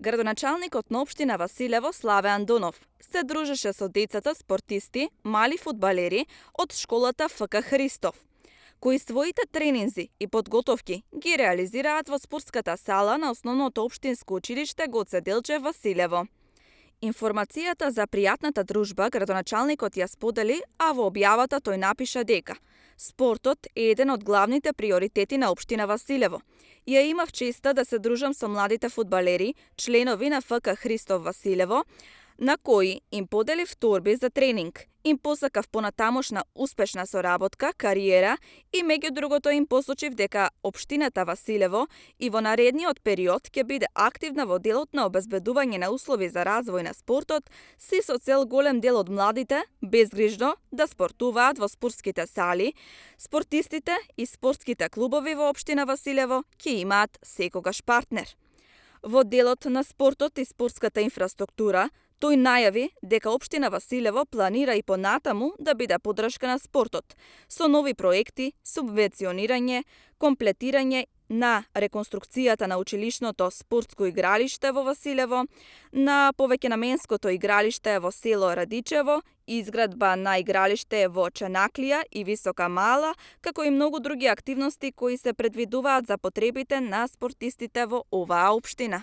Градоначалникот на општина Василево Славе Андонов се дружеше со децата спортисти, мали фудбалери од школата ФК Христов, кои своите тренинзи и подготовки ги реализираат во спортската сала на основното општинско училиште Гоце Делчев Василево. Информацијата за пријатната дружба градоначалникот ја сподели, а во објавата тој напиша дека спортот е еден од главните приоритети на општина Василево. Ја имав честа да се дружам со младите фудбалери, членови на ФК Христов Василево, на кои им поделив торби за тренинг, им посакав понатамошна успешна соработка, кариера и меѓу другото им посочив дека општината Василево и во наредниот период ќе биде активна во делот на обезбедување на услови за развој на спортот, си со цел голем дел од младите безгрижно да спортуваат во спортските сали. Спортистите и спортските клубови во општина Василево ќе имаат секогаш партнер. Во делот на спортот и спортската инфраструктура, тој најави дека општина Василево планира и понатаму да биде поддршка на спортот со нови проекти, субвенционирање, комплетирање на реконструкцијата на училишното спортско игралиште во Василево, на повеќенаменското игралиште во село Радичево, изградба на игралиште во Чанаклија и Висока Мала, како и многу други активности кои се предвидуваат за потребите на спортистите во оваа општина.